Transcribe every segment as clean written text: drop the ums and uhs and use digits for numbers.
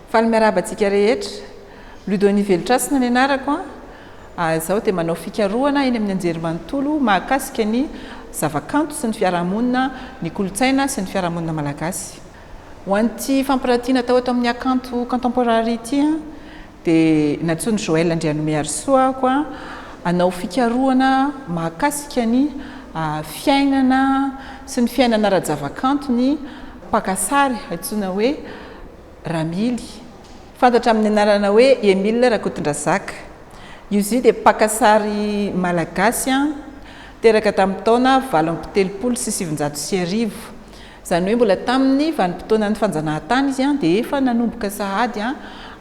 Faly miarahaba antsika rehetra. Ludonie Velotrasina ny anarako. Izaho dia manao fikarohana eny amin'ny anjerimanontolo mahakasika ny zavakanto sy ny fiarahamonina, ny kolontsaina sy ny fiarahamonina malagasy. Ho an'ity fampiratiana atao eto amin'ny Hakanto Contemporary ity dia nantsoin'i Joël Andrianomearisoa aho hanao fikarohana mahakasika ny fiainana sy ny fiainana ara-javakanto ny mpaka sary antsoina hoe Ramily. Fantatra amin'ny anarana hoe Emile Rakotondrazaka. Io izy io dia mpaka sary malagasy teraka tamin'ny taona 1938. Izany hoe mbola tamin'ny vanim-potoanan'ny fanjanahantany izy dia efa nanomboka sahady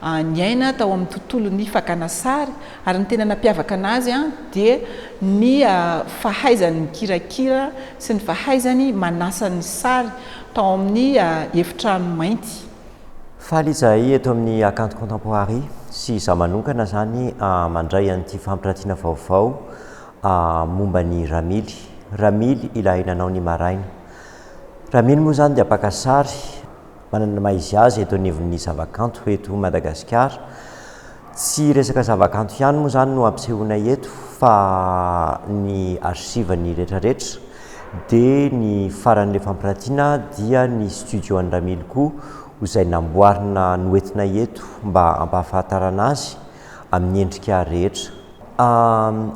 niaina tao amin'ny tontolon'ny fakana sary ary ny tena nampiavaka anazy dia ny fahaizany mikirakira sy ny fahaizany manasa ny sary tao amin'ny efitrano mainty. Faly izahay eto amin'ny Hakanto Contemporary sy izaho manokana izany mandray an'ity fampiratiana vaovao momba an'i Ramily. Ramily ilay nanao ny maraina. Ramily moa izany dia mpaka sary manana ny maha izy azy eto anivon'ny zavakanto eto Madagasikara. Tsy resaka zavakanto ihany moa izany no ampisehoanay eto fa ny archive-ny rehetrarehetra. Dia ny faran'ilay fampiratiana dia ny studio an'i Ramily koa izay namboarina noentinay eto mba hampahafantarana azy amin'ny endrika rehetra.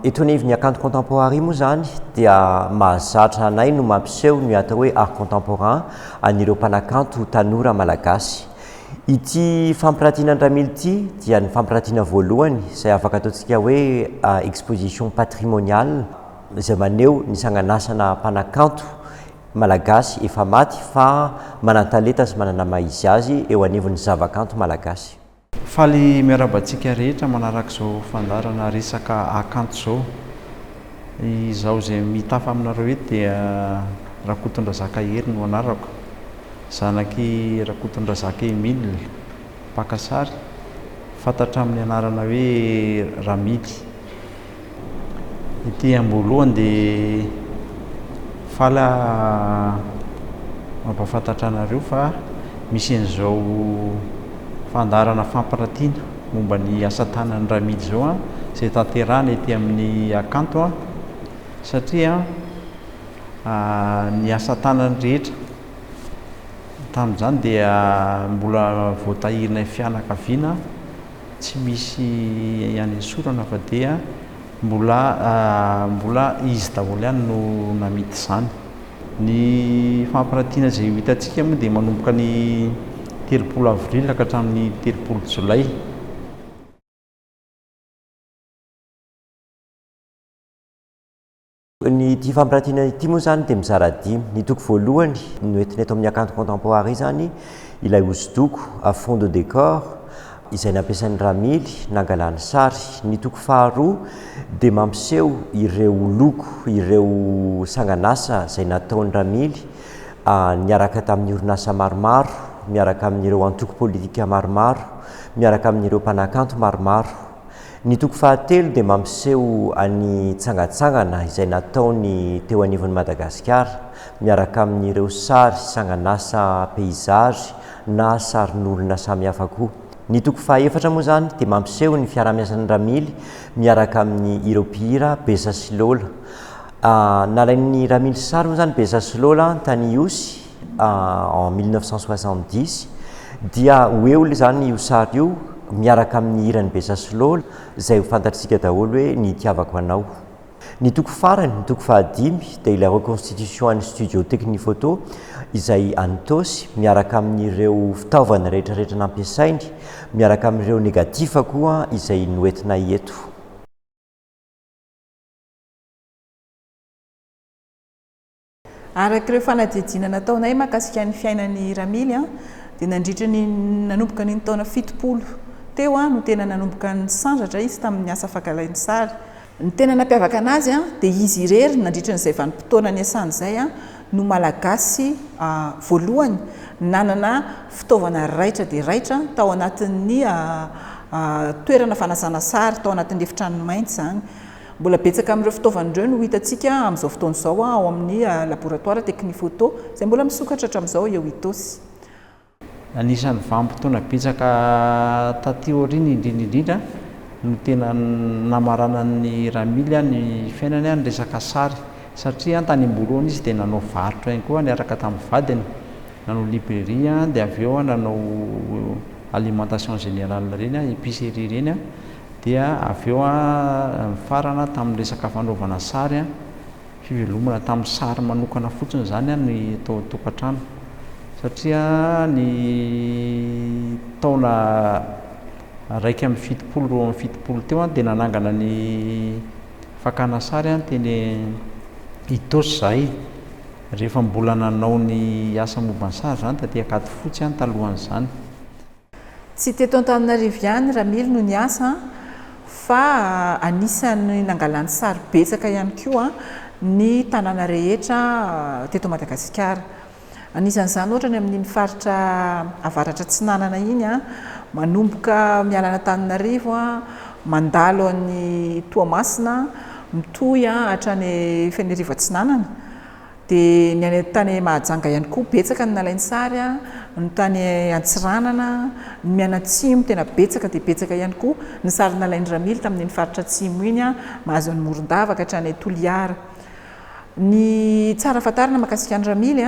Eto anivon'ny Hakanto Contemporary moa izany dia mahazatra anay no mampiseho ny atao hoe art contemporain an'ireo mpanakanto tanora malagasy. Ity fampiratiana an-dRamily ity dia ny fampiratiana voalohany izay afaka ataontsika hoe exposition patrimoniale izay maneho ny sanganasana mpanakanto malagasy efa maty fa manan-talenta sy manana maha izy azy eo anivon'ny zavakanto malagasy. Faly miarahaba antsika rehetra manaraka izao fandaharana resaka hakanto izao. Izaho izay mitafa aminareo eto dia Rakotondrazaka Hery no anarako. Zanak'i Rakotondrazaka Emile, mpaka sary, fantatra amin'ny anarana hoe Ramily. Ety am-boalohany dia faly aho mampahafantatra anareo fa misy an'izao fandaharana fampiratiana momba ny asa tanan'i Ramily izao izay tanterahina ety amin'ny Hakanto satria ny asa tanany rehetra tamin'izany dia mbola voatahirinay fianakaviana. tsy misy anesorana fa dia mbola mbola izy daholo ihany no namidy izany. Ny fampiratiana izay ho hitantsika moa dia manomboka ny 30 avril ka hatramin'ny 30 jolay. Ny ity fampiratiana ity moa izany dia mizara dimy. Ny toko voalohany noentina eto amin'ny Hakanto Contemporary izany ilay hosodoko à fond de décor izay nampiasain'i Ramily nangalany sary. Ny toko faharoa dia mampiseho ireo loko, ireo sangan'asa izay nataon'i Ramily niaraka tamin'ny orinasa maromaro, miaraka amin'ireo antoko politika maromaro, miaraka amin'ireo mpanakanto maromaro. Ny toko fahatelo dia mampiseho an'i Tsangatsangana izay nataony teo anivon'i Madagasikara miaraka amin'ireo sary sangan'asa paysage na sarin'olona samihafa koa. Ny toko fahaefatra moa izany dia mampiseho ny fiarahamiasan'i Ramily miaraka amin'ny ireo mpihira Bessa sy Lola. Nalain'i Ramily sary moa izany Bessa sy Lola tany Ihosy en 1970 dia ho eo izany io sary io miaraka amin'ny hiran'i Bessa sy Lola izay ho fantatr'isika daholo hoe ny itiavako anao. Ny toko farany, ny toko fahadimy dia ilay reconstitution an'ny studio Techniphoto izay any Itaosy miaraka amin'ireo fitaovana rehetra rehetra nampiasainy miaraka amin'ireo négatif koa izay noentinay eto. Araka ireo fanadihadiana nataonay mahakasika ny fiainan'i Ramily dia nandritra ny nanomboka ny taona 70 teo no tena nanomboka nisandratra izy tamin'ny asa fankalainy sary. Ny tena nampiavaka anazy dia izy irery nandritra an'izay vanim-potoana niasany izay no Malagasy voalohany nanana fitaovana raitra dia raitra tao anatin'ny toerana fanasana sary tao anatin'ny efitrano mainty izany. Mbola betsaka amin'ireo fitaovana ireo no hitantsika amin'izao fotoana izao ao amin'ny laboratoara Techniphoto izay mbola misokatra hatramin'izao eo Itaosy. Anisan'ny vanim-potoana betsaka taty aoriana indrindra indrindra no tena namaranan'i Ramily ny fiainany ny resaka sary satria tany am-boalohany izy dia nanao varotra ihany koa niaraka tamin'ny vadiny, nanao librairie dia avy eo nanao alimentation générale ireny, épicerie ireny dia avy eo nifarana tamin'ny resaka fanaovana sary, fivelomana tamin'ny sary manokana fotsiny izany ny tao an-tokantrano satria ny taona 71 72 teo dia nanangana ny fakana sary teny Itaosy izahay rehefa mbola nanao ny asa momba ny sary izany taty Ankadifotsy talohan'izany. Tsy teto Antananarivo ihany Ramily no niasa fa anisan'ny nangalany sary betsaka ihany koa ny tanàna rehetra teto Madagasikara. Anisan'izany ohatra ny amin'iny faritra avaratra atsinanana iny, manomboka miala an'Antananarivo, mandalo an'i Toamasina, mitohy hatrany Fenerivo atsinanana. Dia ny any tany Mahajanga ihany koa betsaka ny nalainy sary, ny tany Antsiranana, ny mianatsimo tena betsaka dia betsaka ihany koa ny sary nalain'i Ramily tamin'iny faritra atsimo iny, mahazo an'i Morondava ka hatrany Toliara. Ny tsara fantarina mahakasika an'i Ramily,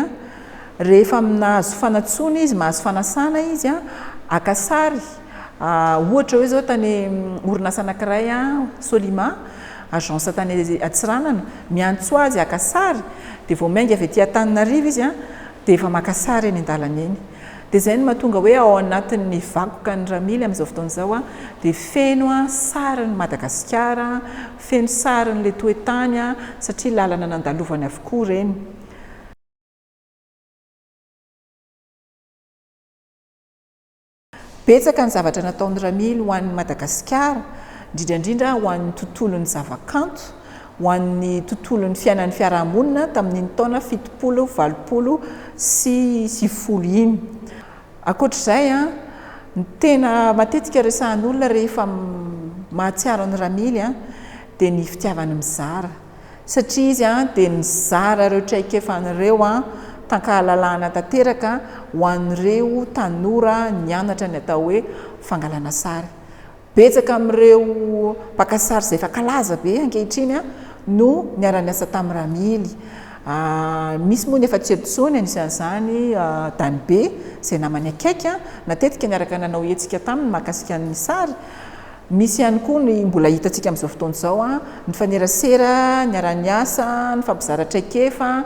rehefa nahazo fanantsoana izy, mahazo fanasana izy haka sary, ohatra hoe izao tany orinasa anankiray Solima, agence tany Antsiranana, miantso azy haka sary, dia vao miainga avy aty Antananarivo izy dia efa maka sary eny an-dalana eny. Dia izay no mahatonga hoe ao anatin'ny vakoka an'i Ramily amin'izao fotoana izao dia feno sarin'i Madagasikara, feno sarin'ilay toe-tany satria lalana nandalovany avokoa ireny. Betsaka ny zavatra nataon'i Ramily ho an'i Madagasikara, indrindra indrindra ho an'ny tontolon'ny zavakanto, ho an'ny tontolon'ny fiainan'ny fiarahamonina tamin'iny taona 70, 80 sy 90 iny. Ankoatra izay, ny tena matetika resahan'olona rehefa mahatsiaro an'i Ramily dia ny fitiavany mizara. Satria izy dia nizara ireo traikefany ireo tan-kahalalahana tanteraka ho an'ireo tanora nianatra ny atao hoe fangalana sary. Betsaka amin'ireo mpaka sary izay efa kalaza be ankehitriny no niara-niasa tamin'i Ramily. Misy moa ny efa tsy eto intsony, anisan'izany Dany Be izay namany akaiky, natetika niaraka nanao hetsika taminy mahakasika ny sary. Misy ihany koa ny mbola hitantsika amin'izao fotoana izao, nifanerasera, niara-niasa, nifampizara traikefa,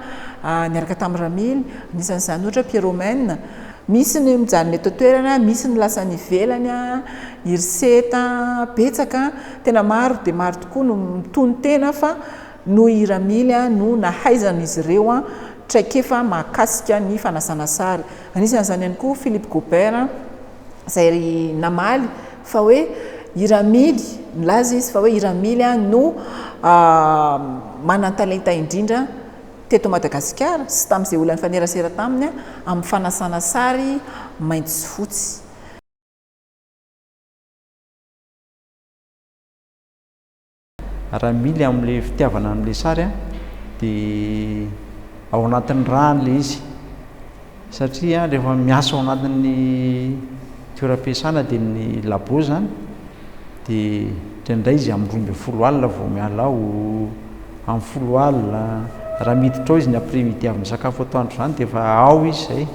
niaraka tamin'i Ramily, anisan'izany ohatra Pierrot Men. Misy ny mijanona eto an-toerana, misy ny lasa any ivelany, Iriseta, betsaka, tena maro dia maro tokoa no mitonon-tena fa noho i Ramily no nahaizan'izy ireo traikefa mahakasika ny fanasana sary. Anisan'izany ihany koa Philippe Gobert. izay namaly fa hoe i Ramily, nilaza izy fa hoe i Ramily no manan-talenta indrindra teto Madagasikara sy tamin'izay olona nifanerasera taminy amin'ny fanasana sary mainty sy fotsy. Raha mily amin'ilay fitiavana an'ilay sary an, dia ao anatin'ny ràny ilay izy. Satria rehefa miasa ao anatin'ny toeram-piasana dia ny labo izany, dia indraindray izy amin'ny 12 alina vao miala ao, amin'ny folo alina, raha miditra ao izy ny après midi avy misakafo atoandro izany dia efa ao izy izay.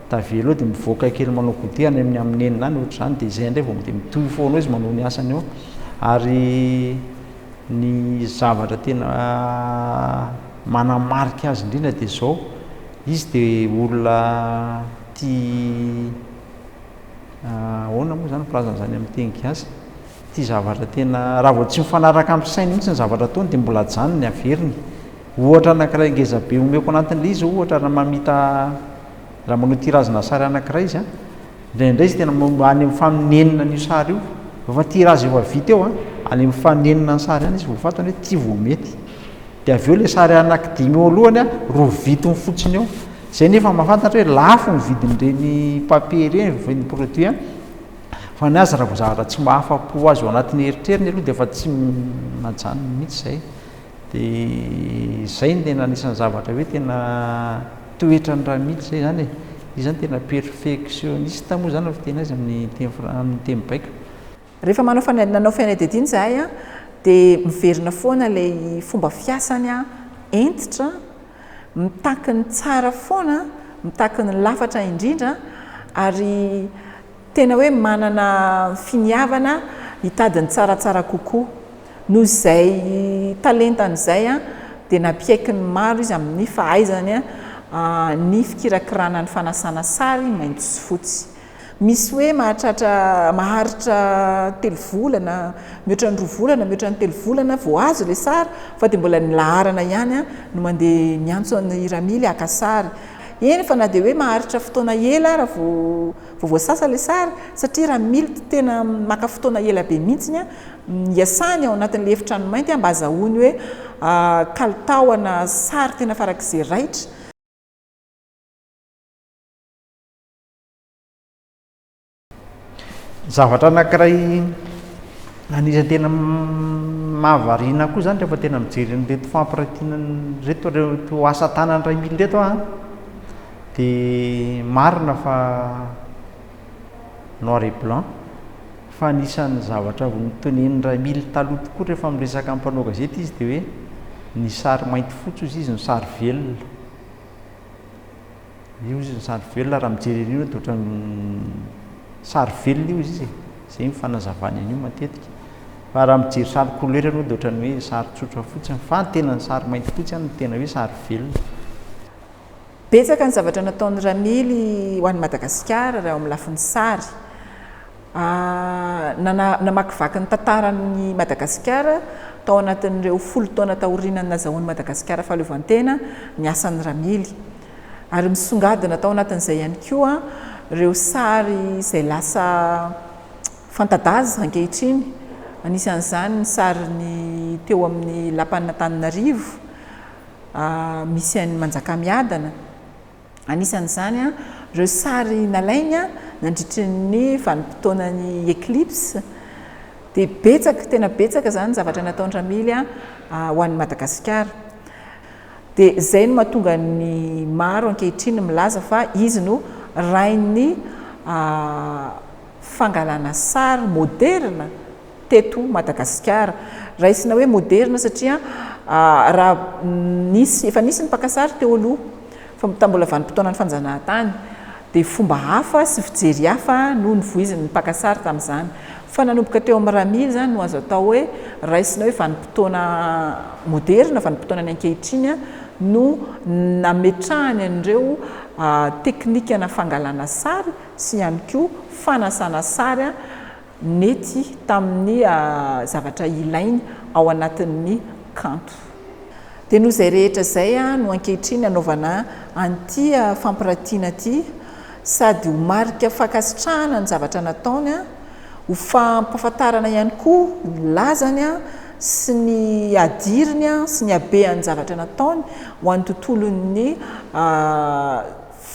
Tavela eo dia mivoaka kely manao goûter any amin'ny amin'ny enina any ohatr'izany dia izay indray vao dia mitohy foana eo izy manao ny asany eo. Ary ny zavatra tena manamarika azy indrindra dia izao, izy dia olona tia ahoana moa izany filazana izany amin'ny teny gasy? Tia zavatra tena raha vao tsy mifanaraka amin'ny sainy mihitsy ny zavatra ataony dia mbola ajanony, averiny. Ohatra anankiray ngeza be omeko anatin'ilay izy ohatra raha mamita raha manao tirage-na sary anankiray izy an, indraindray izy tena any amin'ny faninenina an'io sary io, efa tirage efa vita eo an, any amin'ny faninenina ny sary any izy vao fantany hoe ity vao mety. Dia avy eo ilay sary anankidimy eo alohany an, rovitiny fotsiny eo. Izay nefa mahafantatra hoe lafo ny vidin'ireny papier ireny, vidin'ny produit an, fa ny azy raha vao zavatra tsy mahafa-po azy ao anatin'ny eritreriny aloha dia efa tsy najanony mihitsy izay. Dia izay no tena anisan'ny zavatra hoe tena toetran'i Ramily izay izany e. Izy izany tena perfectionniste moa izany raha fiteny azy amin'ny teny amin'ny teny baiko. Rehefa manao fana nanao fanadihadiana izahay dia miverina foana ilay fomba fiasany hentitra, mitaky ny tsara foana, mitaky ny lafatra indrindra ary tena hoe manana finiavana hitady ny tsaratsara kokoa. Noho izay talentany izay dia nampiaiky ny maro izy amin'ny fahaizany ny fikirakirana ny fanasana sary mainty sy fotsy. Misy hoe mahatratra maharitra telo volana, mihoatra ny roa volana, mihoatra ny telo volana vao azo ilay sary fa dia mbola ny laharana ihany no mandeha miantso an'i Ramily haka sary. Eny fa na dia hoe maharitra fotoana ela ara vao vao voasasa ilay sary satria Ramily tena maka fotoana ela be mihitsiny iasany ao anatin'ilay efitrano mainty mba azahoany hoe kalitaona sary tena farak'izay raitra. Zavatra anankiray anisan'ny tena mahavariana koa izany rehefa tena mijery an'ireto fampirantiana ireto, ireto asa tanana iray mily ireto aho an, dia marina fa noir et blanc fa anisan'ny zavatra notenenin'i Ramily taloha tokoa rehefa miresaka amin'ny mpanao gazety izy dia hoe ny sary mainty fotsy hozy izy no sary velona. Io izy ny sary velona, raha mijery an'io dia ohatran'ny sary velona io izy e, izay ny fanazavany an'io matetika. Fa raha mijery sary couleur ianao dia ohatran'ny hoe sary tsotra fotsiny, fa ny tena ny sary mainty fotsy no tena hoe sary velona. Betsaka ny zavatra nataon'i Ramily ho an'i Madagasikara raha eo amin'ny lafiny sary. Namakivaky ny tantaran'i Madagasikara tao anatin'ireo folo taona taorian'ny nazahoan'i Madagasikara fahaleovantena ny asan'i Ramily. Ary misongadina tao anatin'izay ihany koa ireo sary izay lasa fanta-daza ankehitriny, anisan'izany ny sariny teo amin'ny lapan'Antananarivo misy an'i Manjakamiadana. Anisan'izany ireo sary nalainy nandritry ny vanim-potoanan'ny eclipse. Dia betsaka, tena betsaka izany ny zavatra nataon-dRamily ho an'i Madagasikara. Dia izay no mahatonga ny maro ankehitriny milaza fa izy no rain'ny fangalana sary moderina teto Madagasikara. Raisina hoe moderina satria raha nisy, efa nisy ny mpaka sary teo aloha fa tamin'ny mbola vanim-potoanan'ny fanjanahantany dia fomba hafa sy fijery hafa no novoizin'ny mpaka sary tamin'izany. Fa nanomboka teo amin'ny Ramily izany no azo atao hoe raisina hoe vanim-potoana moderina, vanim-potoanan'ny ankehitriny no nametrahany an'ireo teknikana fangalana sary sy ihany koa fanasana sary nety tamin'ny zavatra ilainy ao anatin'ny kanto. Dia noho izay rehetra izay no ankehitriny anaovana an'ity fampiratiana ity, sady ho marika fankasitrahana ny zavatra nataony, ho fampahafantarana ihany koa ny lazany sy ny hadiriny sy ny habean'ny zavatra nataony ho an'ny tontolon'ny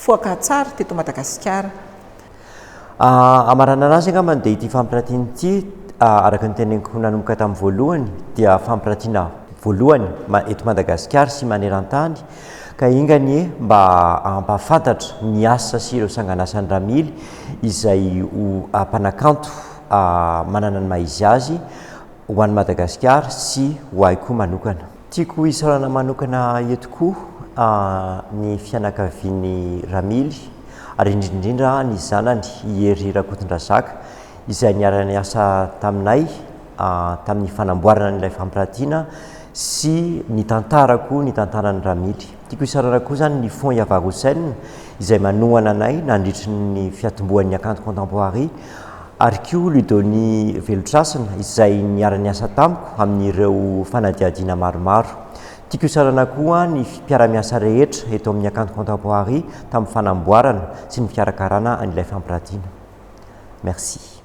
foakantsary teto Madagasikara. Hamaranana azy angambany dia ity fampiratiana ity, araka ny teneniko nanomboka tamin'ny voalohany, dia fampiratiana voalohany eto Madagasikara sy maneran-tany, ka enga anie mba hampahafantatra ny asa sy ireo sanganasan'i Ramily izay ho mpanakanto manana ny maha izy azy ho an'i Madagasikara sy ho ahy koa manokana. Tiako hisaorana manokana eto koa ny fianakavian'i Ramily ary indrindra indrindra ny zanany i Hery Rakotondrazaka izay niara-niasa taminay tamin'ny fanamboarana an'ilay fampiratiana sy ny tantara koa ny tantaran'i Ramily. Tiako hisaorana koa izany ny Fonds Yavarosen izay manohana anay nandritry ny fiatombohan'ny Hakanto Contemporary ary koa Ludonie Velotrasina izay niara-niasa tamiko amin'ireo fanadihadiana maromaro. Tiako hisaorana koa ny mpiara-miasa rehetra eto amin'ny Hakanto Contemporary tamin'ny fanamboarana sy ny fikarakarana an'ilay fampiratiana. Merci.